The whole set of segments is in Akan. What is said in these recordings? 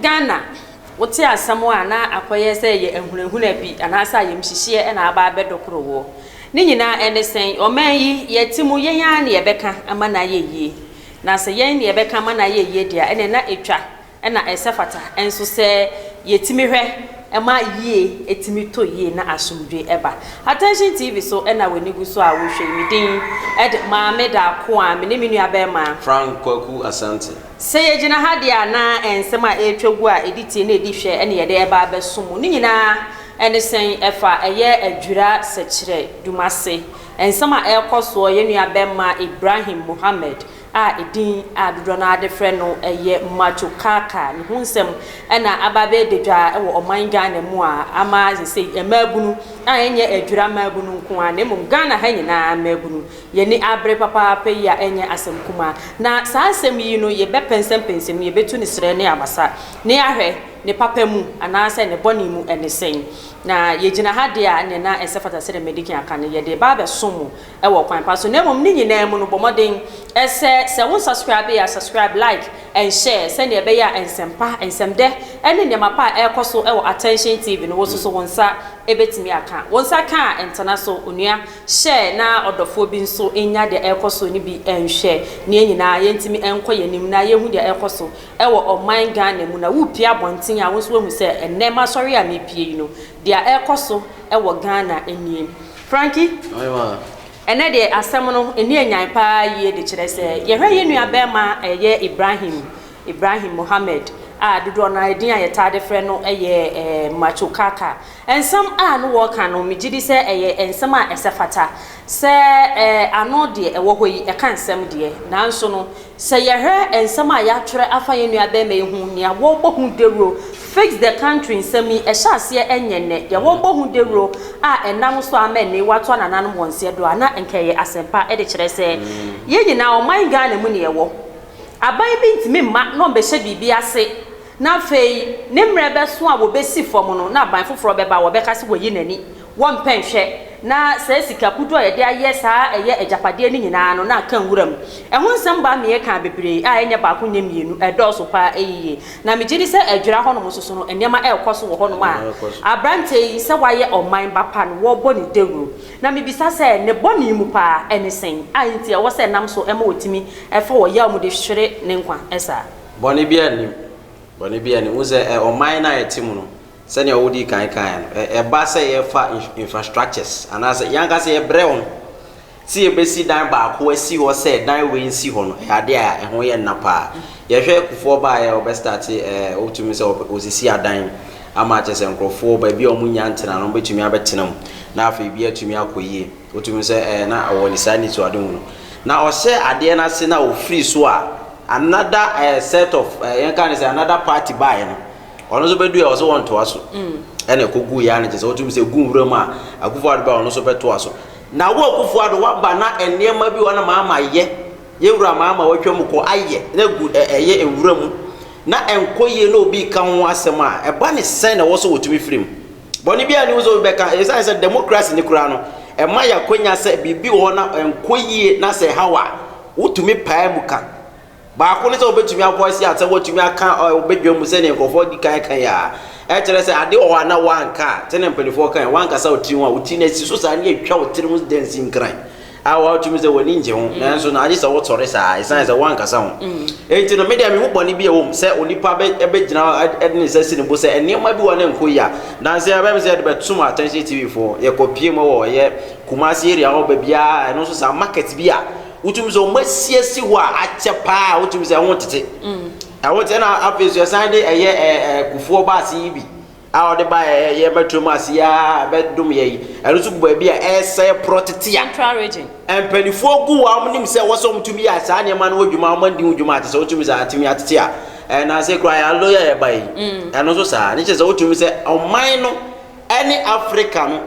Ghana, wote asɛm a na akɔyɛ sɛ ɛyɛ ahunahuna bi anaasɛ ayamhyehyeɛ na aba abɛdokoro woɔ. Ne nyinaa ɛne sɛn? Ɔman yi, yɛte mu, yɛn ara na yɛbɛka ama no ayɛ yie. Na sɛ yɛn na yɛbɛka ama no ayɛ yie deɛ a, ɛneɛ na ɛtwa na ɛsɛ fata nso sɛ yɛtumi hwɛ ma yie tumi tɔ yie na asomdwoe ba. Attention TV so na w'ani gu so a wohwɛ yi. Me din de Maame Darkoa, me ne me nua bɛrima. Frank Kwaku Asante. Sɛ yɛgyina ha deɛ a na nsɛm a ɛretwa gu a ɛdi tie na ɛdi hwɛ na yɛde reba abɛso mo. Ne nyinaa ne sɛn ɛfa ɛyɛ Adwira Sɛkyerɛ Dumase nsɛm a ɛrekɔ soɔ yɛn nua bɛrima Ibrahim Mohammed a edin a dodoɔ no ara de frɛ no yɛ Macho Kaka ne ho nsɛm na aba abɛda dwa wɔ ɔman Ghana mu a ama seesei mmaabunu a ɛnyɛ Adwira mmaabunu nko ara na mmom Ghana ha nyinaa mmaabunu yɛn ani abere papaapa yi a ɛnyɛ asɛm kumaa. Na saa nsɛm yi no yɛbɛpɛnsɛmpɛnsɛm mu, yɛbɛtu ne serɛ ne abasa na yɛahwɛ ne papa mu anaasɛ ne bɔne mu ne sɛn. Na yɛgyina ha deɛ a ɛneɛ na ɛsɛ fata sɛdeɛ madi kan aka no yɛde reba abɛsom mo wɔ kwan pa so na mmom ne nyinaa mu no bɔ mmɔden sɛ sɛ wo nsubscribe a subscribe, like and share sɛnea ɛbɛyɛ a nsɛmpa, nsɛmdɛ ne nneɛma pa a ɛrekɔ so wɔ Attention TV no wo nso so wo nsa bɛtumi aka. Wo nsa ka a ntena so onua, share na ɔdɔfoɔ bi nso nya deɛ ɛrekɔ so no bi nhwɛ na yɛn nyinaa yɛntumi nkɔ yɛn anim na yɛhu deɛ ɛrekɔ so wɔ ɔman Ghana mu na worepue abɔnten a wo nso woahu sɛ ɛnnɛ masɔre a merepue yi no deɛ ɛrekɔ so wɔ Ghana nie. Frankie, ɛnɛ deɛ asɛm no ɛni anyan paa yie de kyerɛ sɛ yɛhwɛ yɛn nua bɛrima ɛyɛ Ibrahim, Ibrahim Mohammed a dodoɔ no ara edin a yɛtaa de frɛ no yɛ Macho Kaka. Nsɛm a no wɔreka no megye di sɛ ɛyɛ nsɛm a ɛsɛ fata sɛ ano deɛ ɛwɔ hɔ yi ɛka nsɛm deɛ nanso no Sɛ yɛhwɛ nsɛm a yɛatwerɛ afa yɛn nua barima yi ho, nea wɔrebɔ ho dawuro, Fix the country nsɛm yi, ɛhyɛ aseɛ ɛnyɛ nnɛ, deɛ wɔrebɔ ho dawuro a ɛnam so ama ɛnnɛ yi wɔato anananom wɔn nseɛ do a, na nka ɛyɛ asɛmpa de kyerɛ sɛ yɛn nyinaa ɔman Ghana mu na yɛwɔ. Aban bi ntumi mma na ɔmmɛhyɛ biribi ase na afei ne mmerɛ bɛso a wɔbɛsi fam no na aban foforɔ bɛba a wɔbɛka sɛ wayi n'ani, wɔmpɛ nhwɛ na saa sika kudu a yɛde ayɛ saa ɛyɛ agyapadeɛ no nyinaa no na aka nwura mu. Ɛho nsɛm baa meɛ kaa bebree a ɛnyɛ baako nyɛ mmienu, ɛdɔɔso paa yiye. Na megye di sɛ adwira hɔnom nso so no nneɛma ɛrekɔ so wɔ hɔnom a aberanteɛ yi sɛ wayɛ ɔman ba pa no wɔrebɔ no dawuro. Na mebisa sɛ ne bɔne mu paa ɛne sɛn a nti ɛwɔ sɛ ɛnam so ma ɔtumi fa ɔyaw mu de hwere ne nkwa saa? Bɔne biara nnim. Bɔne biara nnim. Wohu sɛ ɔman no a yɛte mu no, sɛnea wodii kan kaeɛ no, ɛba sɛ yɛfa infrastructures anaasɛ yɛn ankasa yɛbrɛ wɔn sɛ yɛbɛsi dan baako asi hɔ sɛ dan wei nsi hɔ no, ɛyɛ adeɛ a ɛho yɛ nna paa. Yɛhwɛ Kufuor baeɛ a ɔbɛstate ɛɛ wotumi sɛ ɔsisi adan ama kyerɛ sɛ nkurɔfoɔ baabi a wɔnnya ntena no wɔbɛtumi abɛtena mu na afei bi atumi akɔ yie. Wotumi sɛ ɛɛ na ɔwɔ ne saa anisoadehu no. Na ɔhyɛ adeɛ no ase na ɔfiri so a another ɛɛ set of ɛɛ yɛnka ne sɛ another party baeɛ no, ɔno nso bɛdu a ɔsɛ wɔntoa so. Ɛna ɛkɔgu yɛ a no kyerɛ sɛ wotumi sɛ ɛgu nwura mu a Akufo Addo ba a ɔno nso bɛtoa so. Na wo Akufo Addo woaba na nneɛma bi wɔ hɔ na maama yɛ, yɛwura maama watwa mu kɔ ayɛ na ɛgu ɛyɛ nwura mu na ɛnkɔ yie na obi reka ho asɛm a, ɛba ne sɛn na ɛwɔ sɛ wɔtumi firi mu? Bɔne biara nni ho sɛ obi bɛka, ɛsiane sɛ demokrasi no koraa no, ɛma yɛ akwanya sɛ biribi wɔ hɔ na ɛnkɔ yie na sɛ ɛhaw a, wotumi pae mu ka. Baako ne sɛ wobɛtumi avoice out sɛ woatumi aka wɔ badwa mu sɛdeɛ nkurɔfoɔ di kan ka yi a, ɛkyerɛ sɛ ade wɔ hɔ a na woanka a, sɛdeɛ mpanimfoɔ ka yi, woankasa wo tiri ho a, wo tiri no asi so saa ne atwa wo tiri ho dansinkran a woatumi sɛ w'ani ngye ho, nanso no agye sɛ wosɔre saa ɛsiane sɛ woankasa ho. Enti no me deɛ mehu bɔne bi a ɛwɔ mu sɛ onipa bɛgyina hɔ de ne nsa si ne bo sɛ nneɛma bi wɔ ne nkɔ yie a, nansa yi abɛm sɛ yɛde bɛtom Attention TV foɔ, yɛkɔpie mu wɔ ɛyɛ Kumasi area hɔ baabiara, ɛno nso saa market bi a wotumi sɛ wɔn asiesie hɔ a akyɛ paa a wotumi sɛ ɛho tete ɛho tete ɛna afei nso yɛsan de ɛyɛ ɛɛ kufuo baase yi bi a ɔde ba ɛyɛ yɛ mɛtro mu ase a bɛdom yɛ yi ɛno nso gu baabi a ɛsɛ porɔ tete a Central Region. Mpanimfoɔ gu hɔ a wɔn nim sɛ wɔsɛ wɔn tumi yɛ saa nneɛma no wɔ dwuma wɔn andi ho dwuma ate sɛ wotumi sɛ atumi atete a ɛna kura yɛ alo yɛ ɛba yi ɛno nso saa ne kyerɛ sɛ wotumi sɛ ɔman no ɛne Africa no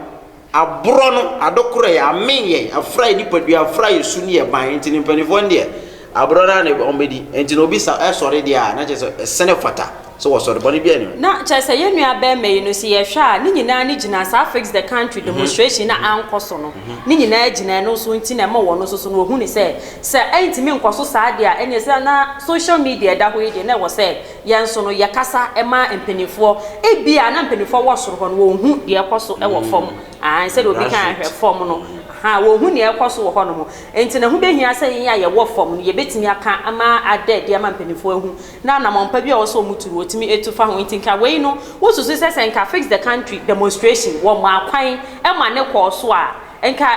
Aborɔ no, adokorɔ yɛ, amen yɛn, afra yɛn nipadua, afra yɛn su ne yɛn ban, nti no mpaninfoɔ no deɛ, aborɔ no ara na wɔn bɛdi, nti no obi sa, ɛsɔre deɛ a, na kyerɛ sɛ ɛsene fata. Sɛ wɔsɔre, bɔne biara nni ho. Na kyerɛ sɛ yɛn nua barima yi no sɛ yɛhwɛ a ne nyinaa ne gyina saa fix the country demonstration no a ankɔ so no ne nyinaa gyina ɛno so nti na ɛma wɔn nso so no wɔhu ne sɛ sɛ ɛntumi nkɔ so saa deɛ a ɛneɛ sɛ na social media ɛda hɔ yi deɛ na ɛwɔ sɛ yɛn nso no yɛkasa ma mpanimfoɔ. Ebia na mpanimfoɔ wɔ soro hɔ no wɔnhu deɛ ɛkɔ so wɔ fam. Aane, sɛdeɛ obi kan hwɛ fam no, ahaa, wɔnhu deɛ ɛkɔ so wɔ hɔnom. Enti na ɛho bɛhia sɛ yɛn a yɛwɔ fam no yɛbɛtumi aka ama ada adi ama mpanimfoɔ ahu na anammɔn pa bi a ɛwɔ sɛ wɔtu no wɔtumi tu fa ho. Enti nka wei no, wosusu sɛ sɛ nka Fix the Country demonstration wɔmaa kwan ma ne kɔɔ so a, nka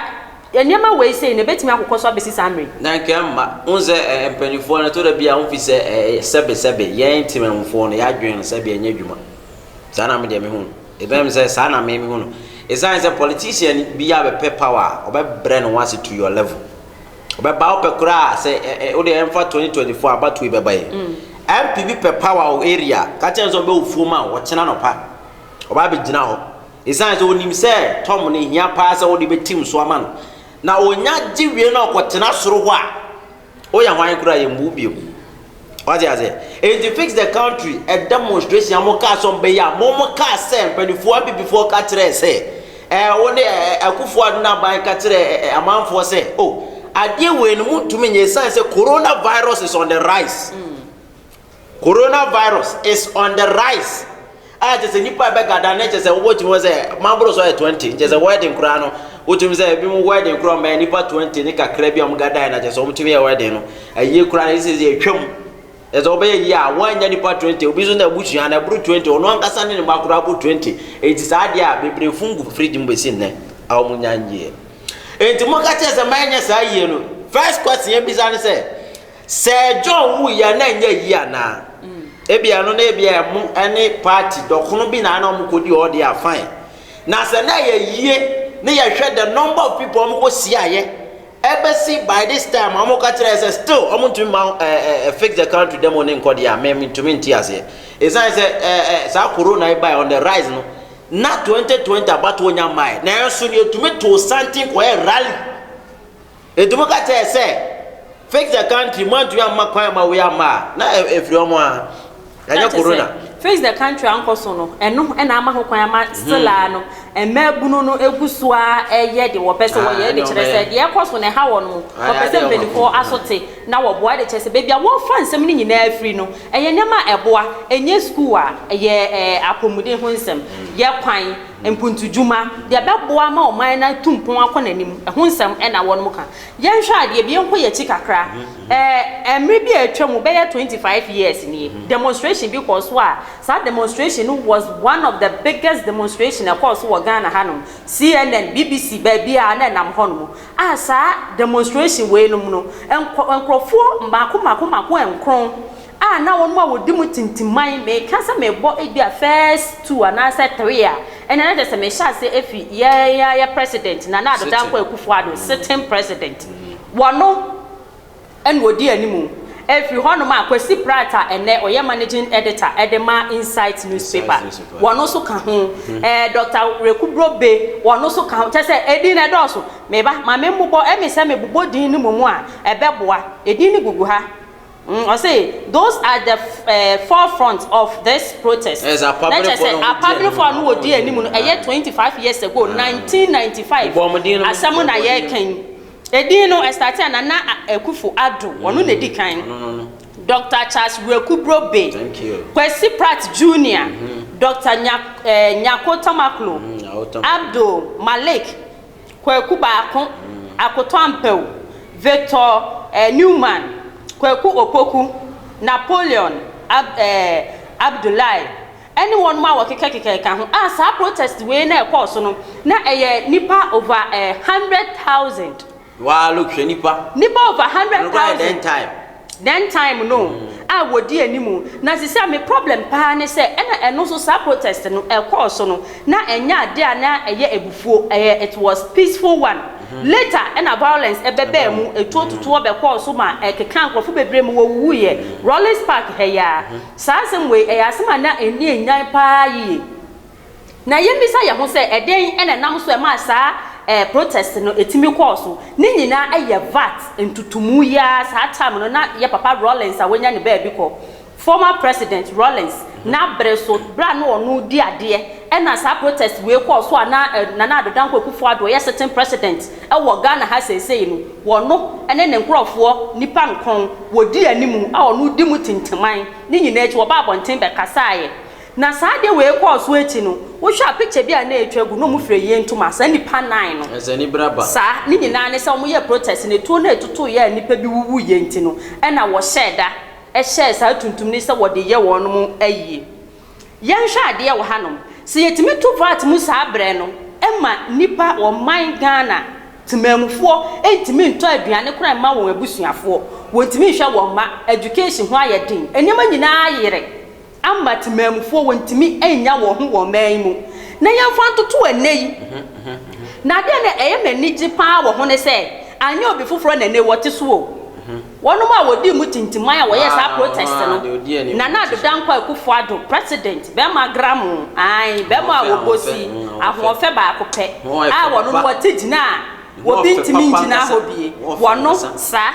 Nneɛma wei sei no, ɛbɛtumi akokɔ so abɛsi saa mmerɛ yi? Na nka ɛmma. Wohu sɛ ɛ, mpanimfoɔ no, ɛtɔ da bi a wofi sɛ ɛ, sɛbe sɛbe, yɛn temammufoɔ no, yɛn adwene no, sɛbe ɛnyɛ adwuma. Saa na me deɛ mehu no. Ɛbɛyɛ me sɛ saa na me mehu no. Ɛsiane sɛ politician bi a bɛpɛ power a, ɔbɛbrɛ ne ho ase to your level. Ɔbɛba wopɛ koraa sɛ ɛ, ɛ, wodeɛ ɛmfa 2024 abatoɔ yi bɛba yi. MP bi pɛ power wɔ area, ka kyerɛ no sɛ ɔbɛwɔ fuom a, ɔkyena anɔpa, ɔba abɛgyina hɔ. Esiane sɛ onim sɛ Tom no hia paa sɛ wode bɛtim so ama no, na onya gye wie na ɔkɔtena soro hɔ a, woyɛ hwan koraa yɛmmu wo bio. Wate aseɛ? Enti fix the country, a demonstration a mokaa sɛ ɔmbɛyɛ a, mo mo kaa sɛ mpanimfoɔ abibifoɔ ka kyerɛɛ sɛ, ɛɛ wo ne ɛɛ Akufo Addo n'aban ka kyerɛɛ ɛɛ amanfoɔ sɛ, oh, adeɛ wei no montumi nyɛ esiane sɛ coronavirus is on the rise. Coronavirus is on the rise a kyerɛ sɛ nipa bɛgada ne kyerɛ sɛ wobɛtumi wɔ sɛ maboro so ayɛ 20 kyerɛ sɛ wedding koraa no wotumi sɛ ebi mu wedding koraa ɔmɛyɛ nipa 20 ne kakra bi a wɔn gadae na kyerɛ sɛ wɔtumi yɛ wedding no ayie koraa no ɛsɛ sɛ atwam ɛsɛ wɔbɛyɛ yie a wɔanya nipa 20 obi nso na abusua na ɛboro 20 ɔno ankasa ne ne mma koraa boro 20 eti saa adeɛ a bebree fun gu fridge mu bɛsi nnɛ a wɔn nya nyie eti mo ka kyerɛ sɛ mɛnyɛ saa yie no first question yɛn bisa ne sɛ Sɛ John wuiɛ a na ɛnyɛ ayie anaa? Ebia ɛno na ebia ɛmo ne party dɔkono bi na na wɔn kɔdi hɔ deɛ a fine. Na sɛ na ɛyɛ ayie ne yɛhwɛ the number of people wɔn kɔ hyiaeɛ ɛbɛsi by this time a wɔn ka kyerɛ sɛ still wɔn ntumi ma ɛɛ ɛɛ fix the country demo ne nkɔ deɛ a mɛ ntumi nti aseɛ. Esan sɛ ɛɛ ɛɛ saa corona yi bae on the rise no na 2020 abatoɔ nya mmae nanso no yɛtumi too santen kɔyɛ rally. Enti mo ka kyerɛɛ sɛ, Fix the country, mo antumi amma kwan amma wei amma a, na ɛfiri wɔn a, ɛnyɛ corona. Fix the country ankɔ so no, ɛno na ama ho kwan ama still ara no, mmaabunu no gu so ara yɛ deɛ wɔpɛ sɛ wɔyɛ, de kyerɛ sɛ deɛ ɛkɔ so no ɛha wɔn, wɔpɛ sɛ mpanimfoɔ aso te na wɔboa, de kyerɛ sɛ baabi a wɔfa nsɛm no nyinaa firi no, ɛyɛ nneɛma a ɛboa, ɛnyɛ sukuu a, ɛyɛ apɔmuden ho nsɛm, yɛ kwan. Mpuntudwuma, deɛ ɛbɛboa ama ɔman no atu mpɔn akɔ n'anim, ɛho nsɛm na wɔnom ka. Yɛnhwɛ adeɛ bi, yɛnkɔ yɛn akyi kakra. Ɛɛ, mmere bi a atwa mu, bɛyɛ 25 years nie, demonstration bi kɔɔ so a, saa demonstration no was one of the biggest demonstration a ɛkɔɔ so wɔ Ghana hanom. CNN, BBC, baabiara na ɛnam hɔnom. A saa demonstration wei nom no, nkɔ, nkorɔfoɔ mmaako mmaako mmaako nkron a na wɔn a wɔdi mu tintimman, meka sɛ mebɔ ebia first two anaasɛ three a, ɛnna na kyerɛ sɛ mehyɛ aseɛ afi yɛn ara yɛ president, Nana Addo Dankwa Akufo-Addo, sitting president, wɔno ɛna ɔdi animu. Ɛfiri hɔnom a, Kwasi Pratt a ɛnnɛ ɔyɛ managing editor de ma Insight newspaper, wɔno nso ka ho. Ɛɛ Doctor Reku Brobe, wɔno nso ka ho. Kyerɛ sɛ edin no ɛdɔɔso. Meba, ma memmobɔ, ɛme sɛ mebobɔ din no mmom a, ɛbɛboa. Edin no gugu ha. Mm, ɔse those are the eh, forefront of this protest. Ɛsɛ Na kyerɛ apaberefoɔ sɛ no wɔdi anim apaberefoɔ a no no, wɔdi anim no ɛyɛ 25 years ago, 1995 Bobɔ wɔn din no, asɛm na bobɔ din yɛreka yi. Edin no ɛstate a Nana Akufo Addo, ɔno na edi kan. Ɔno no no. Dr. Charles Wireko Brobe, Thank you. Kwesi Pratt Junior, Dr. Nya, eh, Nyako Tamaklo, Nyako Tamaklo. Abdul Malik, Kwaku Baako, Akoto Ampawu, Victor Newman, Kwaku Opoku, Napoleon Ab eh, Abdullahi ɛne wɔnom a wɔkekakekeka ho a saa protest wei na ɛkɔɔ so no na ɛyɛ nipa over eh, 100,000. Waa look hwɛ nipa. Nipa over 100,000. Ɛno koraa yɛ then time. Then time no a wɔdi animu. Na sisi a me problem paa ne sɛ ɛna ɛno nso saa protest no ɛkɔɔ so no na ɛnyɛ adeɛ a na ɛyɛ abufuo ɛyɛ it was peaceful one. Later ɛna violence ɛbɛbaa mu etuo tutuo bɛkɔɔ so ma ɛkekaa nkorɔfo bebree ma wɔwuwuiɛ Rawlings Park ha yi ara. Saa asɛm wei ɛyɛ asɛm a na ɛnni anyan paa yie. Na yɛmmisa yɛn ho sɛ, ɛdɛn na ɛnam so ɛmaa saa eh, protest no ɛtumi kɔɔ so? Ne nyinaa ɛyɛ vat ntutumu yi ara, saa time no na yɛ papa Rawlings a wanya ne baabi kɔ. Former President Rawlings n'abere so, berɛ a na ɔno redi adeɛ, ɛna saa protest wei kɔɔ so a na Nana Addo Dankwa Akufo Addo ɔyɛ sitting president wɔ Ghana ha seesei no, wɔno ne ne nkorɔfoɔ nnipa nkron wɔdii animu a ɔno di mu tintiman, ne nyinaa akyi wɔbaa abɔnten bɛkasaeɛ. Na saa adeɛ wei kɔɔ so akyi no, wohwɛ a picture bi a na ɛretwa gu na wɔfira yie ntoma, saa nnipa nnan no, Ɛsɛ anibere aba. saa, ne nyinaa ne sɛ wɔyɛɛ protest no, etuo no a ɛtotoeɛ a nnipa bi wuwuiɛ nti no, ɛna wɔhyɛɛ da hyɛɛ saa tuntum no sɛ wɔde yɛ wɔn ayie. Yɛnhwɛ adeɛ wɔ hanom, sɛ yɛtumi to vat mu saa berɛ no ma nnipa, ɔman Ghana temanmufoɔ ntumi ntɔ aduane koraa mma wɔn abusuafoɔ, wɔntumi nhwɛ wɔn mma, education ho ayɛ den, nneɛma nyinaa ayere ama temanmufoɔ wɔntumi nnya wɔn ho wɔ ɔman yi mu. Na yɛmfa ntoto ɛnnɛ yi. Na adeɛ a na ɛyɛ me anigye pa ara wɔ ho ne sɛ, anyɛ obi foforɔ na ɛnnɛ yi wɔte so o. Wɔnom a wɔdii mu tintiman a wɔyɛɛ saa protest no, Nana Addo Dankwa Akufo Addo, President, bɛrima gramo, ae, bɛrima a wɔbɔ si, ahoɔfɛ baako pɛ, a wɔno no wɔte gyina a obi ntumi ngyina hɔ bie, wɔno saa,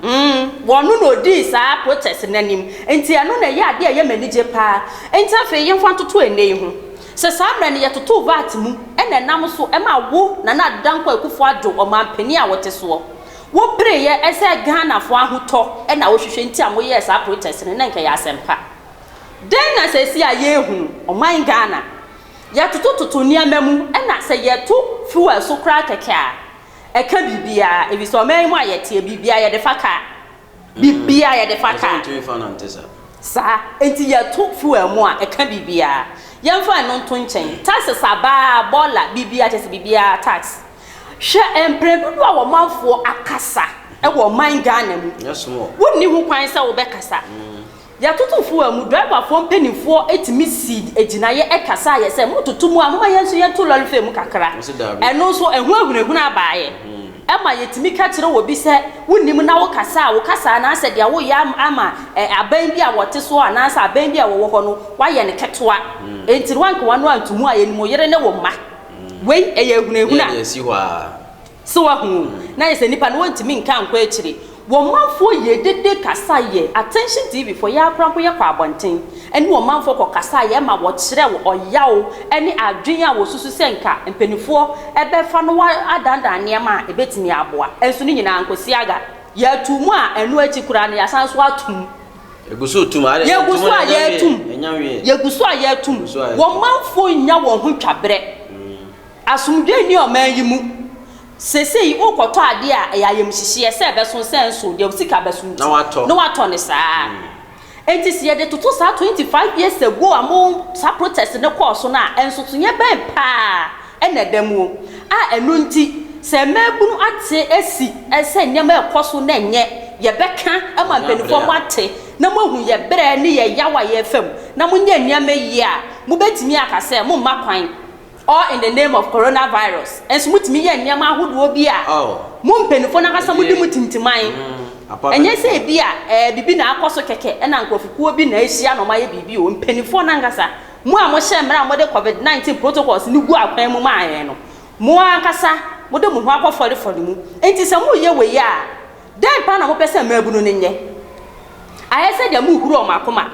mm, wɔno na ɔdii saa protest no anim, nti ɛno na ɛyɛ adeɛ a ɛyɛ me anigye paa. Nti afei yɛmfa ntoto ɛnnɛ yi ho, sɛ saa mmerɛ no yɛtotoo VAT mu na ɛnam so ma wo Nana Addo Dankwa Akufo Addo, ɔmanpanin a wote soɔ, Wo pereeɛ sɛ Ghanafoɔ ahotɔ na wohwehwɛ nti a moyɛɛ saa protest no na nka ɛyɛ asɛmpa. Dɛn na seesei a yɛrehunu? Ɔman Ghana, yɛtotototo nneɛma mu na sɛ yɛto fuel so koraa kɛkɛ a, ɛka biribiara ɛfiri sɛ ɔman yi mu a yɛteɛ biribiara yɛde fa kaa. Biribiara yɛde fa kaa. Saa, enti yɛto fuel mu a, ɛka biribiara. Yɛmfa ɛno nto nkyɛn. Taxes aba a, bɔɔla, biribiara kyerɛ sɛ biribiara tax. Hwɛ mprɛ dodoɔ a ɔmanfoɔ akasa wɔ ɔman Ghana mu. Wonni ho kwan sɛ wobɛkasa. Yɛtoto fuel mu, driverfoɔ mpanimfoɔ tumi si agyinaeɛ kasaeɛ sɛ mototo mu a momma yɛn nso yɛnto lɔre fare mu kakra. Ɛno nso ɛho ahunahuna baeɛ. Ɛma yɛtumi ka kyerɛ obi sɛ wonnim na wokasa a, wo kasa anaasɛ deɛ woyɛ ama aban bi a wɔte soɔ anaasɛ aban bi a wɔwɔ hɔ no woayɛ no ketewa. Enti no woanka w'ano anto mu a yɛnim wo yere ne wo mma. Wei ɛyɛ ahunahuna. Yɛ deɛ ɛsi hɔ ara. So wahu? Na ayɛ sɛ nipa no wɔntumi nka nkɔ akyire. Wɔn manfoɔ yɛ dede kasa yɛ Attention TV foɔ yɛ ara koraa mpo yɛkɔ abɔnten ɛne wɔn manfoɔ kɔ kasa yɛ ma wɔkyerɛ ɔyaw ɛne adwene a wɔsusu sɛ nka mpaninfoɔ ɛbɛfa no adandan nneɛma a ɛbɛtumi aboa. Ɛnso ne nyinaa nkosi aga. Yɛato mu a ɛno akyi koraa no yɛasan nso ato mu. Yɛgu so retum. Ade- Yɛgu so a ɛnya nwie. yɛretum. Ɛnya nwie. Yɛgu so a yɛretum. Yɛgu so a yɛretum. Wɔn manfoɔ nnya wɔn ho twaberɛ. Asomdwoeɛ nni ɔman yi mu. Seesei worekɔtɔ adeɛ a, ɛyɛ ayamhyehyeɛ sɛ ɛbɛso sɛ ɛnso, deɛ wo sika bɛso nti, Na woatɔ. na woatɔ no saa. Enti sɛ yɛde toto saa 25 years ago a mo saa protest no kɔɔ so no a, nsosoeɛ bɛn paa na ɛda mu a ɛno nti sɛ mmaabunu ate asi sɛ nneɛma rekɔ so na ɛnyɛ, yɛbɛka ama mpanimfoɔ moate na moahu yɛ brɛ ne yɛ yaw a yɛrefa mu na monyɛ nneɛma yie a, mobɛtumi aka sɛ momma kwan all in the name of coronavirus nso motumi yɛ nneɛma ahodoɔ bi a mo mpanimfoɔ no ankasa mode mo tintiman. Ɛnyɛ sɛ ebi a ɛɛ biribi na akɔ so kɛkɛ ɛna nkurɔfokuo bi na ahyia na wɔayɛ biribi o, mpanimfoɔ no ankasa Mo a mohyɛɛ mmara a mode Covid 19 protocols no guu akwan mu maa yɛn no, mo ara ankasa mode mo ho akɔfɔrefɔre mu. Enti sɛ moreyɛ wei a, dɛn paa na mopɛ sɛ mmaabunu no nyɛ? Ayɛ sɛ deɛ morehuru wɔn akoma.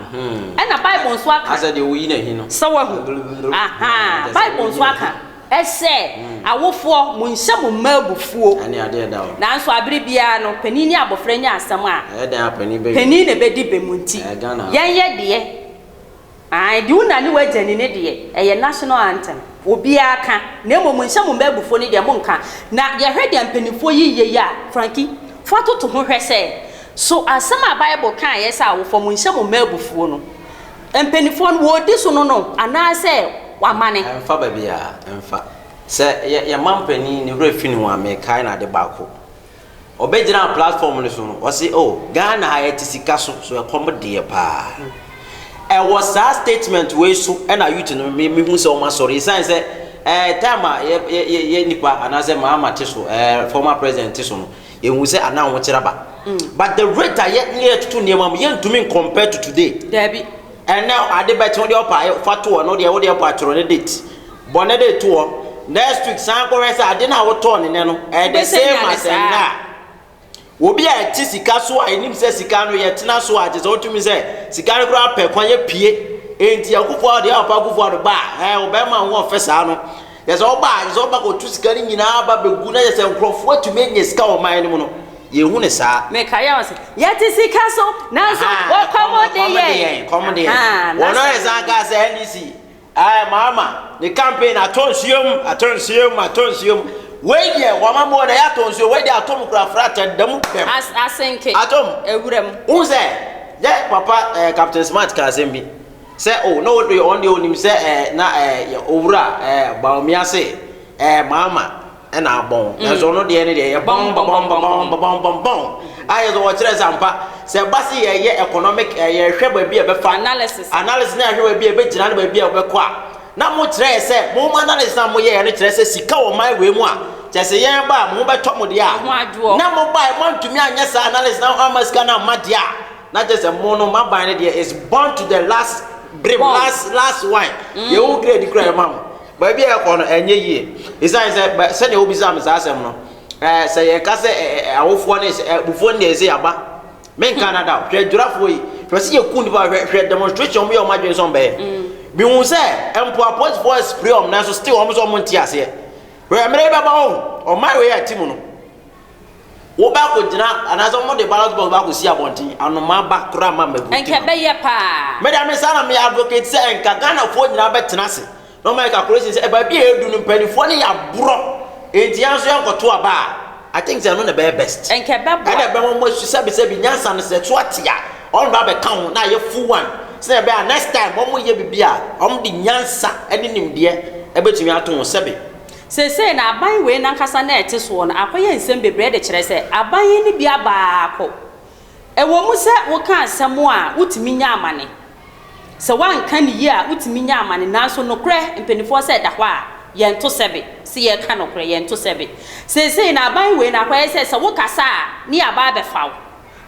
Ɛna Bible nso aka. Asɛ deɛ woyi n'ahi no. Sɛ wahu. Ahaa. Bible nso aka sɛ, Awofoɔ, monnhyɛ mo mma abufuo. Ɛne adeɛ da hɔ. Nanso abere biara no, panin ne abɔfra nya asɛm a, Ɛyɛ dɛn a panin bɛwie. panin na ɛbɛdi bem nti, Ɛyɛ Ghana. yɛnyɛ deɛ Ae, deɛ wo na ne w'agya ni no deɛ, ɛyɛ national anthem. Obiara ka, na mmom nhyɛ mo mma abufuo no deɛ, monka. Na yɛhwɛ deɛ mpanimfoɔ yi yɛ yi a, Frankie, fa toto ho hwɛ sɛ, so asɛm a Bible kaeɛ sɛ awofoɔ monhyɛ mo mma abufuo no, mpanimfoɔ no wɔredi so no no, anaasɛ wɔamane? Ɛmfa baabiara, ɛmfa. Sɛ yɛ yɛn mampanin ne werɛ fi ne ho a, mekae no ade baako. Ɔbɛgyinaa platform no so no, ɔse oh, Ghana ha yɛte sika so, so ɛkɔm deɛ paa. Ɛwɔ saa statement wei so ɛna youth no me mehu sɛ wɔn asɔre esiane sɛ ɛɛ time a yɛ yɛ yɛ yɛ nipa anaasɛ Mahama te so ɛɛ former president te so no yɛhu sɛ anaa ahokyere aba. But the rate a yɛ ne yɛtoto nneɛma mu yɛntumi compare to today. Daabi. Ɛnɛ ade bɛkye wo deɛ ɔpa fa to hɔ no deɛ wo deɛ ɔpa twerɛ ne date. Bɔ ne de to hɔ. Next week san kɔhwɛ sɛ ade no a wotɔɔ ne nɛ no ɛyɛ the same as ɛnnɛ a. Obi a ɛte sika so a ɛnim sɛ sika no yɛtena so a kyerɛ sɛ wotumi sɛ sika no koraa pɛ kwan yɛpie. Enti Akufo Addo yɛ papa Akufo Addo ba a ɛɛ ɔbɛrima ho ɔfɛ saa no yɛ sɛ ɔba a yɛ sɛ ɔba kɔtu sika no nyinaa ba bɛgu na yɛ sɛ nkurɔfoɔ atumi anya sika wɔ ɔman no mu no yɛhu ne saa. Mekae a ɔse yɛte sika so nanso wɔkɔm de yɛn. Kɔm de yɛn. Wɔn a yɛsan kaa sɛ NDC Ae Mahama ne campaign atɔ nsuo mu atɔ nsuo mu atɔ nsuo mu wei deɛ wama mu na yɛatɔ nsuo wei deɛ atɔ mu kura frata da mu bɛm. As asenke. Atɔ mu. Ewura mu. Wohu sɛ yɛ papa eh, Captain Smart ka asɛm bi sɛ o oh, na ɔde ɔno deɛ onim sɛ eh, na eh, owura eh, Bawumia se eh, Mahama ɛna abɔn mm. Nanso ɔno deɛ ne deɛ yɛ bɔn bɔn bɔn bɔn bɔn bɔn bɔn ayɛ sɛ wɔkyerɛ sɛ ampa sɛ ɛba se yɛyɛ economic yɛhwɛ baabi a ɛbɛfa analysis analysis na yɛhwɛ baabi a ɛbɛgyina ne baabi a ɛbɛkɔ a na mo kyerɛ yɛ sɛ mo mo analysis na mo yɛ no kyerɛ sɛ sika wɔ man wei mu a kyerɛ sɛ yɛn ba a mo ho bɛtɔ mo deɛ a na mo ba a mo antumi anyɛ saa analysis na ama sika na ama deɛ a na kyerɛ sɛ mo no mo aban no deɛ is born to the last brim last last one yɛn wo grade kura yɛ ma mo. Baabi a ɛkɔ no, ɛnyɛ yie. Esiane sɛ, bɛ, sɛdeɛ wobisaa me saa asɛm no, ɛɛ, sɛ yɛka sɛ ɛ, ɛ, awofoɔ ne sɛ, abufuo no deɛ ɛsɛ yɛaba. Menka no da o. Hwɛ adwirafoɔ yi. Hwɛ sɛ yɛku nnipa, hwɛ, hwɛ demonstration wɔn yɛ wɔn adwene sɛ wɔn bɛyɛ. Mehu sɛ mpo apolisifoɔ spray wɔn nanso still wɔn nso wɔn nte aseɛ. Hwɛ mmerɛ yi bɛba hɔ, ɔman wei a ɛte mu no, Wobɛ akɔgyina anaasɛ wɔn de ballot box bɛ akɔsi abɔnten anomaa ba koraa ma mɛvote Nka ɛbɛyɛ paa. Me deɛ me saa na me advocate sɛ nka Ghanafoɔ nyinaa bɛtena ase na wɔn ayɛ calculation sɛ baabi a yɛdu no mpanimfoɔ no yɛ aborɔ enti yɛn nso yɛnkɔto aba a I think sɛ ɛno na ɛbɛyɛ best. Nka ɛbɛboa. Ɛna ɛbɛma wɔn asu sɛbisɛbi nyansa no sɛ so ate a wɔn ba abɛka ho na ayɛ full one sɛnea ɛbɛyɛ a next time wɔn yɛ biribi a wɔn de nyansa ne nimdeɛ ɛbɛtumi ato ho sɛbi. Seesei no, aban wei no ankasa na ɛte soɔ no akɔyɛ nsɛm bebree de kyerɛ sɛ aban yi no bia baako. Ɛwɔ mu sɛ woka asɛm a wotumi nya amane, sɛ woanka no yie a wotumi nya amane nanso nokorɛ mpaninfoɔ sɛ ɛda hɔ a yɛnto sɛbe, sɛ yɛreka nokorɛ yɛnto sɛbe. Seesei no aban wei no akɔyɛ sɛ sɛ wokasa a ne yɛaba abɛfa wo.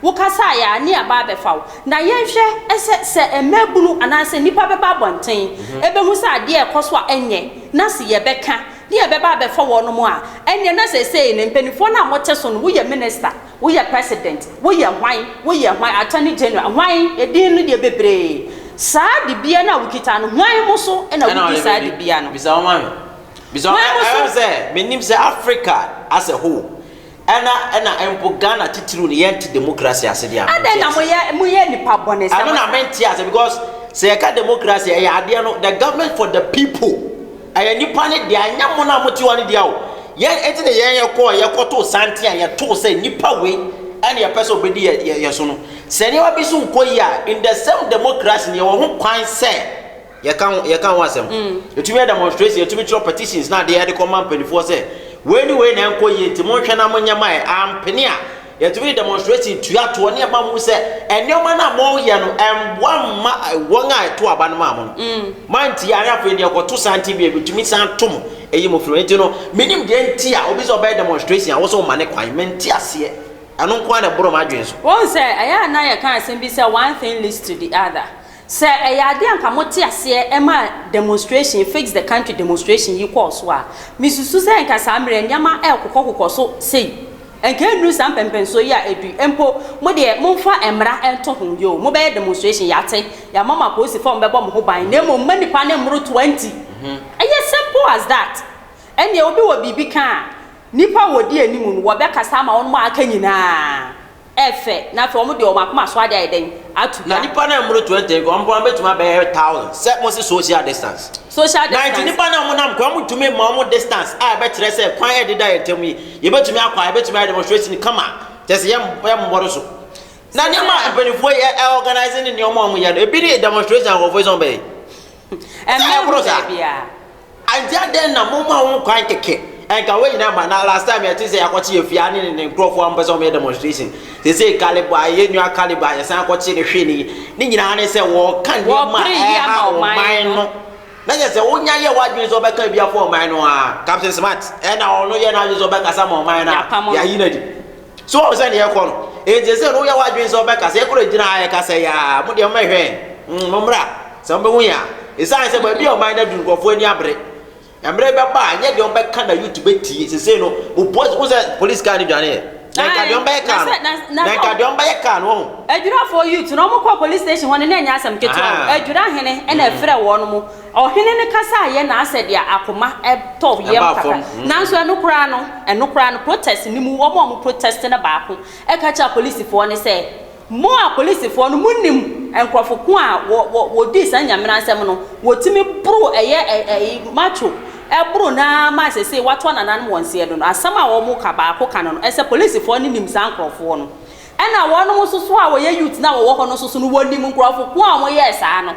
Wokasaeɛ a, ne aba abɛfa wo. Na yɛnhwɛ sɛ, sɛ mmaabunu anaasɛ nnipa bɛba abɔnten bɛhu sɛ adeɛ rekɔ so a ɛnyɛ, na se yɛbɛka, ne yɛbɛba abɛfa wɔnom a, ɛnneɛ na seesei no, mpanimfoɔ no a mote so no, woyɛ minister, woyɛ president, woyɛ hwan, woyɛ hwan, attorney general, hwan, edin no deɛ bebree. Saa dibea no a wokita no, hwan mo so na Ɛna wodi ɔde saa bɛdi. dibea no? Bisa wɔn ma me. Bisa wɔn. Hwan mo Ɛwɔ so? sɛ menim sɛ Africa as a whole Ɛna ɛna mpo Ghana titiriw no yɛnte democracy ase deɛ a mente Adɛn na ase. moyɛ moyɛ nipa bɔne sɛ Ɛno mo na saa? mente ase because sɛ yɛka democracy a ɛyɛ adeɛ no the government for the people ɛyɛ nipa no dea ɛnyɛ mo no a mote hɔ no dea o. Yɛn enti na yɛn yɛkɔɔ yɛkɔtoo santen a yɛtoo sɛ nipa wei ɛna yɛpɛ sɛ ɔbɛdi yɛ yɛ yɛ so no. Sɛ nneɛma bi so nkɔ yie a in the same democracy no yɛwɔ ho kwan sɛ Yɛka ho yɛka ho asɛm. Yɛtumi yɛ demonstration, yɛtumi twerɛ petitions na adeɛ yɛde kɔma mpanimfoɔ sɛ wei ne wei na ɛnkɔ yie nti monhwɛ na monyɛ ma yɛ. Ampene a, yɛtumi de demonstration tua toɔ ne ɛma mo sɛ nneɛma no a moyɛ no ɛmboa mma wɔn a ɛto aba no maa mo no. Moantie a na afei deɛ ɛkɔto santen bi a ɛbɛtumi san to mo ɛyi mo firi hɔ. Nti no menim deɛ nti a obi sɛ ɔbɛyɛ demonstration a wo sɛ woma ne kwan. Mente aseɛ. Ɛno nko ara na ɛboro m'adwene so. Wohu sɛ ɛyɛ a na yɛka asɛm bi sɛ one thing leads to the other. Sɛ ɛyɛ adeɛ a anka mote aseɛ ma demonstration, fix the country demonstration yi kɔɔ so a, mesusu sɛ anka saa mmerɛ yi nneɛma rekokɔkokɔ so sei. Anka ɛnnuru saa mpɛnpɛnsoɔ yi a ɛdu yi. Mpo mo deɛ momfa mmara nto ho, yoo, mobɛyɛ demonstration, yɛate, yɛama mo apolisifoɔ a wɔbɛbɔ mo ho ban, na mmom mma nnipa no mmoro 20. Ɛyɛ simple as that. Ɛnneɛ obi wɔ biribi ka a, nnipa a wɔdi anim no, wɔbɛkasa ama wɔn a aka nyinaa. Ɛfɛ, na afei wɔn de wɔn akoma so ade ayɛ dɛn? Ato Na dwa. nipa no a ɛmmoro 20 nka wɔn mpo bɛtumi abɛyɛ 1000 sɛ mo se social distance. Social Na nti distance. nipa no a wɔnam kwan wɔn ntumi mma wɔn distance a ɛbɛkyerɛ sɛ kwan a ɛdeda yɛn ntam yi yɛbɛtumi akɔ a yɛbɛtumi ayɛ demonstration kama kyerɛ sɛ yɛn yɛmmɔre so. Na nneɛma a mpanimfoɔ yi ɛ ɛ organize ne nneɛma a wɔyɛ no ebi ne demonstration a nkurɔfoɔ yi sɛ wɔbɛyɛ. Sɛ Ɛmmɛn ɛboro saa. baabiara. Agya dɛn na moma ho kwan kɛkɛ nka wei nyinaa ma na last time yɛte sɛ yɛakɔkye afia ne ne nkurɔfoɔ a wɔpɛ sɛ wɔyɛ demonstration sesei Caleb a yɛn nua Caleb a yɛsan akɔkye ne hwee ne ne nyinaa ne sɛ wɔka nneɛma a ɛha ɔman no na yɛ sɛ wonya yɛ w'adwene sɛ ɔbɛka bi afa ɔman no a Captain Smart ɛna ɔno yɛ n'adwene sɛ ɔbɛkasa ma ɔman no a yɛayi no adi so wɔn sɛ neɛ ɛkɔ no enti sɛ no woyɛ w'adwene sɛ ɔbɛkasa yɛkora gyina ha yɛkasa yi a mo deɛ mommɛhwɛ mommra sɛ mobɛhu yɛn a ɛsiane sɛ baabi a ɔman no aduru nkurɔfoɔ ani abere mmerɛ bɛba a nyɛ deɛ ɔbɛka na youth bɛtie sesei no mo wo sɛ police car no dwaneɛ. Na nka deɛ ɔmbɛyɛ kaa no, na nka deɛ ɔmbɛyɛ kaa no, wahu. Adwirafoɔ youth no, wɔn kɔɔ police station hɔ no, na ɛnyɛ asɛm ketewa o. Adwira hene na ɛfrɛɛ wɔn mo. Ɔhene no kasaeɛ na asɛ deɛ akoma tɔ yam kakra. Nanso ɛno koraa no, ɛno koraa no, protest no mu, wɔn a wɔn protest no baako ka kyerɛɛ apolisifoɔ no sɛ, Mo apolisifoɔ no, monim nkorɔfo ko a wɔ, wɔ, wɔdii saa Nyamena nsɛm no, wɔtumi boro ɛyɛ ɛ, ɛyi, macho, ɛboro no ara ma seesei wɔatoa nananom wɔn nseɛ do no. Asɛm a wɔka, baako ka no no, ɛsɛ polisifoɔ no nim saa nkorɔfoɔ no. Ɛna wɔnom nso so a wɔyɛ youth no a wɔwɔ hɔ no nso so no, wɔnim nkorɔfo ko a wɔyɛɛ saa no.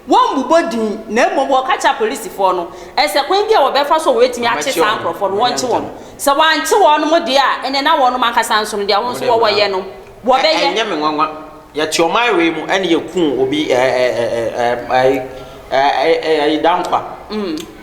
Wɔmmobɔ din, na mmom wɔka kyerɛ apolisifoɔ no, ɛsɛ kwan bi a wɔbɛfa so a wɔbɛtumi akye saa nkorɔfoɔ no, wɔnkye wɔn. Sɛ wɔankye wɔnom deɛ a, ɛnneɛ na wɔnom ankasa nso no, deɛ wɔn nso wɔyɛ no, wɔbɛyɛ. Ɛnyɛ me nwanwa. Yɛte ɔman wei mu ɛna yɛkuu obi ɛɛ ɛɛ Dankwa.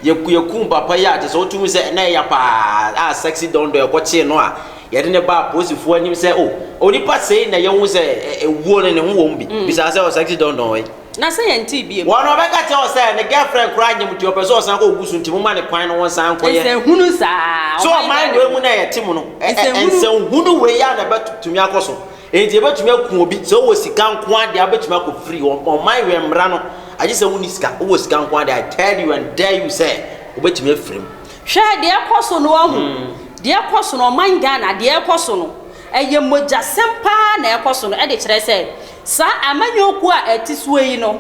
Yɛkuu papa yi a kyerɛ sɛ wotumi sɛ na ɛya paa a sexy dɔndɔn ɛkɔkyee no a yɛde no baa apolisifoɔ anim sɛ o onipa sei na yɛhu sɛ ɛwuo no ne ho wɔ mu bi. Bisa sɛ ɔ sexy dɔndɔn wei. Na sɛ yɛntee biom. Wɔn ɔbɛka kyerɛ wo sɛ ne girlfriend koraa nyem nti ɔpɛ sɛ ɔsan kɔ ogu so nti momma no kwan na wɔnsan nkɔyɛ. Nsɛnhunu saa. So ɔman wei mu na yɛte mu no, nsɛnhunu wei a na ɛbɛtumi akɔ so. Enti yɛbɛtumi aku obi sɛ wowɔ sika nko ara deɛ wobɛtumi akɔ free. Ɔman wei mmara no agye sɛ wonni sika, wowɔ sika nko ara deɛ I tell you and dare you sɛ wobɛtumi afiri mu. Hwɛ deɛ ɛkɔ so no wahu, deɛ ɛkɔ so no ɔman Ghana deɛ ɛkɔ so no ɛyɛ mogyasɛm paa na ɛkɔ so no ɛde kyerɛ sɛ Saa amanyɔkuo a ɛte soɔ yi no,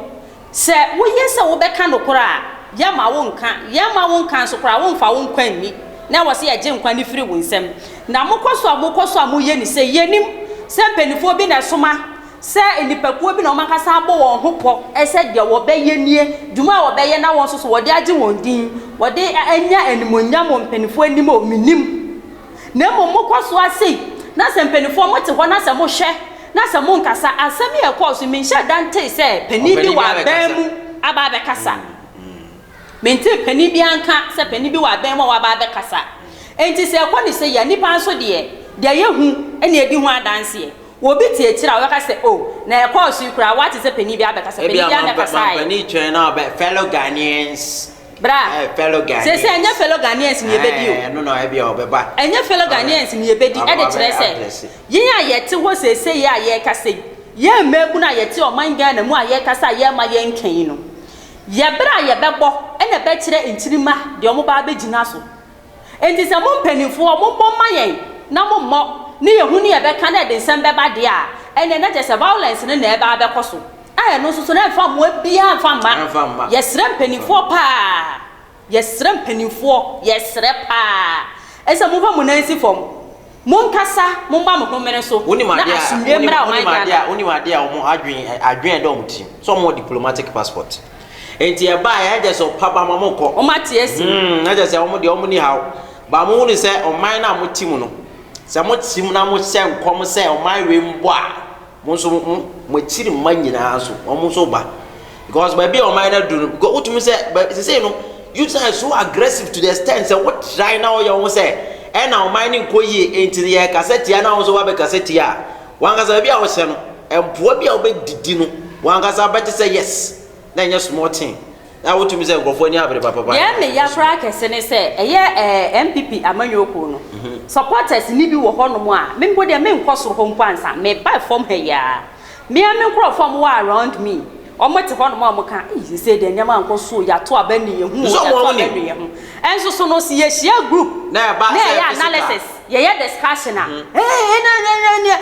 sɛ woyɛ sɛ wobɛka nokorɛ a, yɛmma wo nka, yɛmma wo nka nso koraa a, womfa wo nkwa nni, na ɛwɔ sɛ yɛgye nkwa no firi wo nsam. Na mokɔ so a mokɔ so a moyɛ no sei, yɛnim sɛ mpanimfoɔ bi na ɛsoma, sɛ nnipakuo bi na wɔn ankasa abɔ wɔn ho pɔ sɛ deɛ wɔbɛyɛ nie, dwuma a wɔbɛyɛ na wɔn nso so wɔde agye wɔn din, wɔde anya animuonyam wɔ mpanimfoɔ anim o, mennim. Na mmom mokɔ so ara sei, na sɛ mpanimfoɔ mote hɔ na sɛ mohwɛ na sɛ monkasa, asɛm yi a ɛkɔɔ so yi, menhyɛɛ da ntee sɛ panin bi wɔ aban mu aba abɛkasa. Mentee panin biara nka sɛ panin bi wɔ aban mu a waba abɛkasa. Enti sɛ ɛkɔ no sei a, nnipa nso deɛ, deɛ yɛhu na yɛdi ho adanseɛ. Obi te akyire a, ɔbɛka sɛ, Oh, na ɛkɔɔ so yi koraa, woate sɛ panin bi abɛkasa, panin Ebia biara mmɛkasaeɛ. mampanin twɛn na ɔbɛ, fellow Ghanaians. Bra. Eh, fellow Ghanaians. Seesei ɛnyɛ fellow Ghanaians na yɛbɛdi o. Eh, ɛno na ebia ɔbɛba. Ɛnyɛ fellow Ghanaians na yɛbɛdi ɛde kyerɛ sɛ yɛn a yɛte hɔ seesei yi a yɛrekasa yi, yɛn mmaabunu a yɛte ɔman Ghana mu a yɛrekasa a yɛrema yɛnka yi no, yɛ berɛ a yɛbɛbɔ na ɛbɛkyerɛ nkyirimma deɛ wɔba abɛgyina so. Enti sɛ mo mpanimfoɔ mommɔ mma yɛn na mommɔ ne yɛhu ne yɛbɛka na ɛde nsɛm bɛba deɛ a, ɛnneɛ na kyerɛ sɛ violence no na ɛreba abɛkɔ so. A ɛno nso so no ɛmfa mmoa biara mfa mma. Yɛsrɛ mpanimfoɔ paa, yɛsrɛ mpanimfoɔ, yɛsrɛ paa sɛ momfa mo nan nsi fam, monkasa, momma mo homene so na asomdwoeɛ mmra ɔman Ghana. Wonim adeɛ a wɔn adwene adwene ɛda wɔn tirim sɛ wɔn wɔ diplomatic passport nti ɛbaa yɛ ɛkyɛ sɛ ɔpa ba ma mo kɔ. Wɔn ate asi. Ɛkyɛ sɛ wɔn deɛ wɔn ni haw ba mo hunu sɛ ɔman no a mo te mu no sɛ mo te mu na mo hyɛ nkɔm sɛ ɔman wei mbɔ a. Mo nso mo mo akyiri mma nyinaa nso wɔn nso ba because baabi a ɔman no aduru no because wotumi sɛ baabi sesei no youth are so aggressive to the extent sɛ wo try na ɔyɛ wɔn sɛ ɛna ɔman no nkɔ yie nti no yɛkasa tia na wɔn nso wabɛkasa tia a wankasa baabi a wɔhyɛ no mpoa bi a wobɛdidi no wankasa bɛte sɛ yes na ɛnyɛ small thing. Na wotumi sɛ nkurɔfoɔ ani abere papapa. Deɛ me ya koraa kɛse ne sɛ ɛyɛ ɛɛ NPP amanyɔkuo no supporters no bi wɔ hɔ nom a me mpo deɛ me nkɔ soro hɔ mpo ansa me ba fam ha yi ara me ara me nkurɔfoɔ a wɔn wɔ around me wɔn te hɔ nom a wɔn ka ei sesei deɛ nneɛma nkɔ so o yɛato aba ni yɛn ho o yɛato aba ni yɛn ho ɛnso so no sɛ yɛhyia group na ɛyɛ analysis Yɛyɛ discussion a, ee na na na na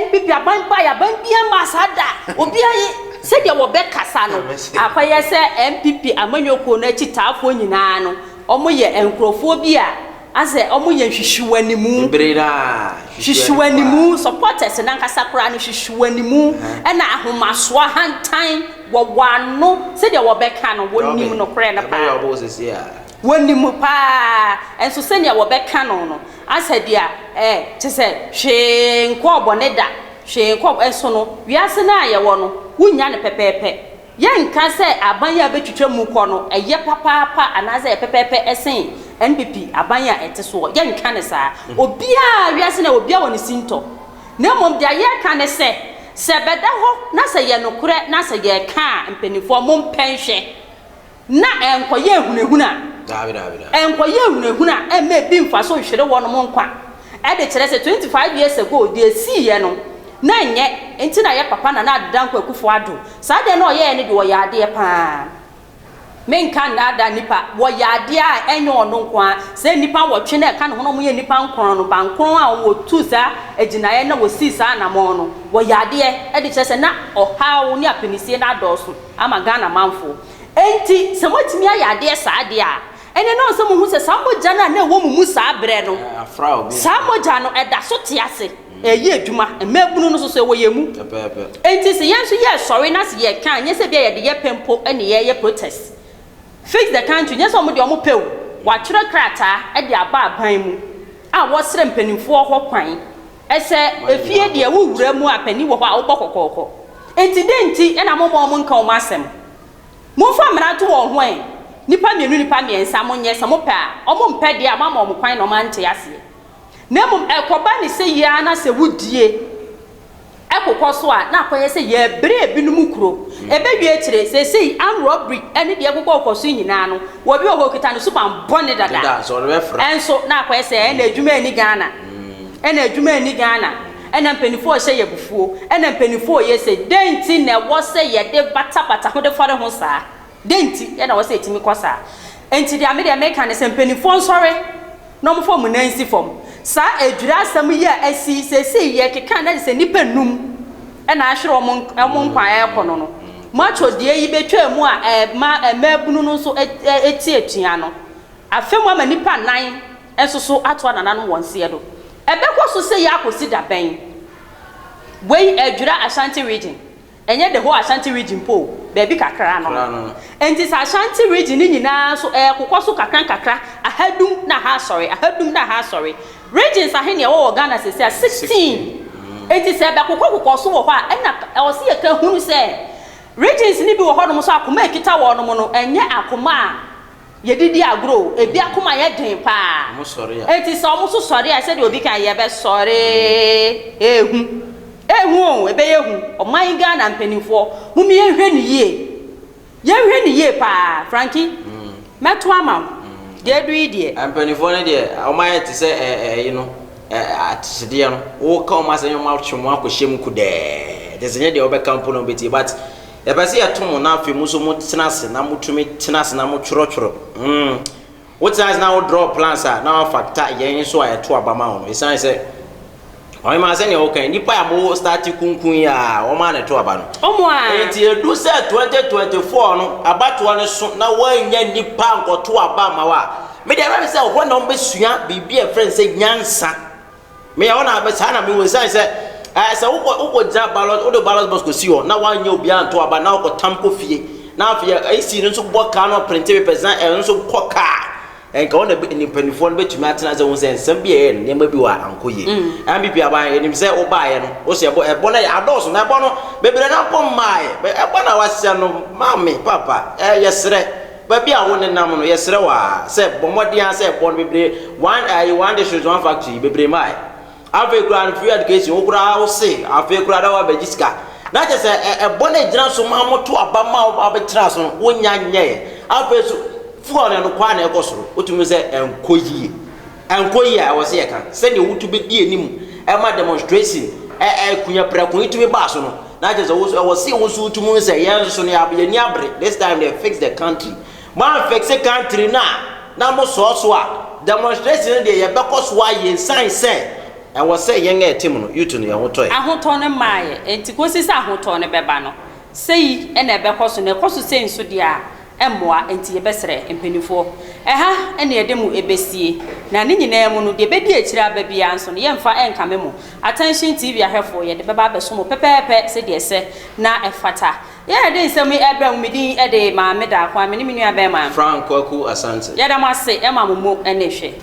NPP aban bae, aban biara mmaa saa da. Obiara ye sɛdeɛ wɔbɛkasa no, akɔyɛ sɛ NPP amanyɔkuo no akyitaafoɔ nyinaa no, wɔyɛ nkurɔfoɔ bi a asɛ wɔyɛ nhwehwewanimu. Bebree no ara Hwehwewanimu, supporters no ankasa koraa no, hwehwewanimu, ɛna ahomasoɔ, ahantan, wɔwɔ ano, sɛdeɛ wɔbɛka no, wɔnim nokorɛ no paa. Ɛbɛyɛ ɔbo seesei a. Wɔnim paa, nso sɛnea wɔbɛka no no, asɛ deɛ ɛ, kyerɛ sɛ, hwee nkɔɔ bɔne da, hwee nkɔɔ, nso no, wiase no a yɛwɔ no, wonnya no pɛpɛɛpɛ. Yɛnka sɛ aban a ɛbɛtwitwa mu kɔ no, ɛyɛ papaapa anaasɛ ɛyɛ pɛpɛɛpɛ sen NPP aban a ɛte soɔ. Yɛnka no saa. Obiara, wiase no, obiara wɔ ne sintɔ. Na mmom deɛ yɛreka ne sɛ, sɛ ɛbɛda hɔ na sɛ ɛyɛ nokorɛ na sɛ yɛreka a, mpanimfoɔ, mompɛ nhwɛ. Na ɛnkɔyɛ ahunahuna, ɛnkɔyɛ ahunahuna mma ebi mfa so nhwere wɔnom nkwa. De kyerɛ sɛ 25 years ago deɛ ɛsiiɛ no na ɛnyɛ nti na yɛ papa Nana Addo Dankwa Akufo Addo saa deɛ na ɔyɛɛ no deɛ ɔyɛ adeɛ paa. Menka nnaadaa nnipa, wɔyɛ adeɛ a ɛnyɛ ɔno nko ara, sɛ nnipa nwɔtwe na ɛka ne ho na wɔyɛ nnipa nkron no, bankron a wɔtuu saa agyinaeɛ na wɔsii saa anammɔn no, wɔyɛ adeɛ de kyerɛ sɛ na ɔhaw ne apinisie no adɔɔso ama Ghana manfoɔ. Enti sɛ moatumi ayɛ adeɛ saa deɛ a, ɛnneɛ na ɛwɔ sɛ mohu sɛ saa mogya no a na ɛwɔ mo mu saa berɛ no, saa mogya no, ɛda so te ase, ɛreyɛ adwuma. Mmaabunu no nso so, ɛwɔ yɛn mu. Enti sɛ yɛn nso yɛresɔre na sɛ yɛreka a, ɛnyɛ sɛ ebia yɛde yɛ pɛ mpo na yɛreyɛ protest. Fix the country, nyɛ sɛ wɔn deɛ wɔpɛ o, wɔatwerɛ krataa de aba aban mu a wɔresrɛ mpanimfoɔ hɔ kwan sɛ efie deɛ wowura mu a panin wɔ hɔ a wobɔ kɔkɔɔkɔ. Enti dɛn nti na momma wɔnka wɔn asɛm? Momfa mmara nto wɔn ho ɛ, nnipa mmienu nnipa mmiɛnsa monyɛ, sɛ mopɛ a, wɔmpɛ deɛ a moama wɔn kwan na wɔante aseɛ. Na mmom ɛkɔba ne sɛ yi ara na sɛ wodie kokɔ so a, na akɔyɛ sɛ yɛrebrɛ ebinom kuro. Ɛbɛwie akyire, seesei armed robbery ne deɛ ɛkokɔ kɔ so yi nyinaa no, obi wɔ hɔ ɔkita ne suban bɔne dada. Ɛnso na akɔyɛ sɛ ɛna adwuma nni Ghana, ɛna adwuma nni Ghana. Ɛna mpaninfoɔ rehyɛ yɛ abufuo, ɛna mpaninfoɔ reyɛ sei, dɛn nti na ɛwɔ sɛ yɛde batabata ho de fɔre ho saa? Dɛn nti na ɛwɔ sɛ ɛtumi kɔ saa? Enti deɛ me deɛ meka ne sɛ mpaninfoɔ nsɔre na wɔmfa wɔn nan nsi fam. Saa adwira asɛm yi a asi yi, seesei yɛkeka na sɛ nnipa nnum na ahwere wɔn wɔn nkwa ɛrekɔ no no, moatwo deɛ yi bɛtwaa mu a ɛma mmaabunu no nso ti atua no, afa mu ama nnipa nnan nso so atoa nananom wɔn seɛ do. Ɛbɛkɔ so sei ara kɔsi da bɛn? Wei ɛredwira Ashanti region, ɛnyɛ the whole Ashanti region mpo o, baabi kakra no no. Enti sɛ Ashanti region no nyinaa nso ɛrekokɔ so kakra nkakra, ahadum na aha asɔre, ahadum na aha asɔre. Regions ahe na ɛwɔ wɔ Ghana seesei a? 16. Enti sɛ ɛbɛkokɔkokɔ so wɔ hɔ a, ɛna ɛwɔ sɛ yɛka hunu sɛ regions no bi wɔ hɔnom nso akoma a ɛkita wɔnom no, ɛnyɛ akoma a Yɛde di agorɔ o, ebi akoma yɛ den paa. Enti sɛ wɔn nso sɔre a, sɛdeɛ obi kae, yɛbɛsɔre. Ehu. Ehu o, ɛbɛyɛ hu. Ɔman Ghana mpanimfoɔ, mom yɛnhwɛ no yie. Yɛnhwɛ no yie paa. Frankie, mɛto ama wo. Deɛ adu yi deɛ. Mpanimfoɔ no deɛ, wɔayɛ te sɛ ɛyi no, akyekyedeɛ no. Woka wɔn asɛm na wɔatwe wɔn akɔhyɛ mu kudɛɛ. Kyerɛ sɛ nyɛ deɛ wobɛka mpo na wɔbɛtie but Yɛpɛ sɛ yɛto mo na afei mo nso motena ase na motumi tena ase na motwerɛtwerɛ. Mm. Wotena ase na wo draw plans a na wafakta yɛn nso a yɛto aba ma wo no. Ɛsiane sɛ ɔhema sɛnea woka yi, nnipa a mo start kunkun yi a wɔn a na ɛto aba no. Wɔn a. Enti edu sɛ 2024 no abatoɔ no so na wɔannya nnipa nkɔto aba ama wo a, me deɛ ɛbɛyɛ sɛ hɔ na wɔbɛsua biribi a ɛfrɛ no sɛ nyansa. Me ɛhɔ na saa na mehu ɛsiane sɛ ɛɛ sɛ wokɔ wokɔ gyina ballot wode ballot box kɔsi hɔ na woanyɛ obiara nto aba na wokɔ tam kɔ fie na afei ɛsi no nso bɔ kaa na ɔprinte papers na ɛno nso kɔ kaa nka wɔn na mpanimfoɔ no bɛtumi atena sɛ wɔn sɛ nsɛm bi a ɛyɛ nneɛma bi wɔ a ankɔ yie mm. NPP aban yɛnim sɛ wobaeɛ no wosɛ ɛbɔ ɛbɔ no yɛ adɔɔso na ɛbɔ no bebree na mpo mmaeɛ ɛbɔ na wahyɛ no maame papa ɛyɛ serɛ Baabi a wo nenam no, yɛsrɛ wo ara sɛ bɔ mmɔden ara sɛ bɔ no bebree, one ɛyi one district one factory bebree mmae. Afei koraa no free education wo koraa wo se afei koraa na wabɛgye sika. Na kyerɛ sɛ ɛ ɛbɔ no egyina so ma mo to aba ma wo abɛtena so no wonya nyɛɛ. Afei so fuel no ɛno koraa na ɛkɔ soro. Wotumi sɛ ɛnkɔ yie. Ɛnkɔ yie a ɛwɔ sɛ yɛka sɛdeɛ wotu bɛdi anim ɛma demonstration ɛ ɛ kunya prɛko yi tumi baa so no. Na kyerɛ sɛ wo nso ɛwɔ se wo nso wotumi hu sɛ yɛn nso so no yɛn ani abere this time deɛ fix the country. Mo anfixe country no a na mo sɔɔ so a demonstration no deɛ yɛbɛkɔ so ayɛ nsan sɛ ɛwɔ sɛ yɛn a yɛte mu no youth no yɛn ho tɔ yɛn. Ahotɔ no mmaeɛ, enti kɔsi sɛ ahotɔ no bɛba no, sei na ɛbɛkɔ so, na ɛkɔ so sei nso deɛ a, mmoa nti yɛbɛsrɛ mpaninfoɔ. Ɛha na yɛde mo bɛsie, na ne nyinaa mu no deɛ ɛbɛdi akyire aba biara nso no yɛmfa nkame mo. Attention TV ahwɛfoɔ, yɛde bɛba abɛso mo pɛpɛɛpɛ sɛdeɛ ɛsɛ na ɛfata. Yɛn a yɛde nsɛm yi ɛrebrɛ mo, me din de Maame Daakwa, me ne me nua bɛɛma. Frank Kwaku Asante. Yɛda mo ase ma mo mo ne hwɛ.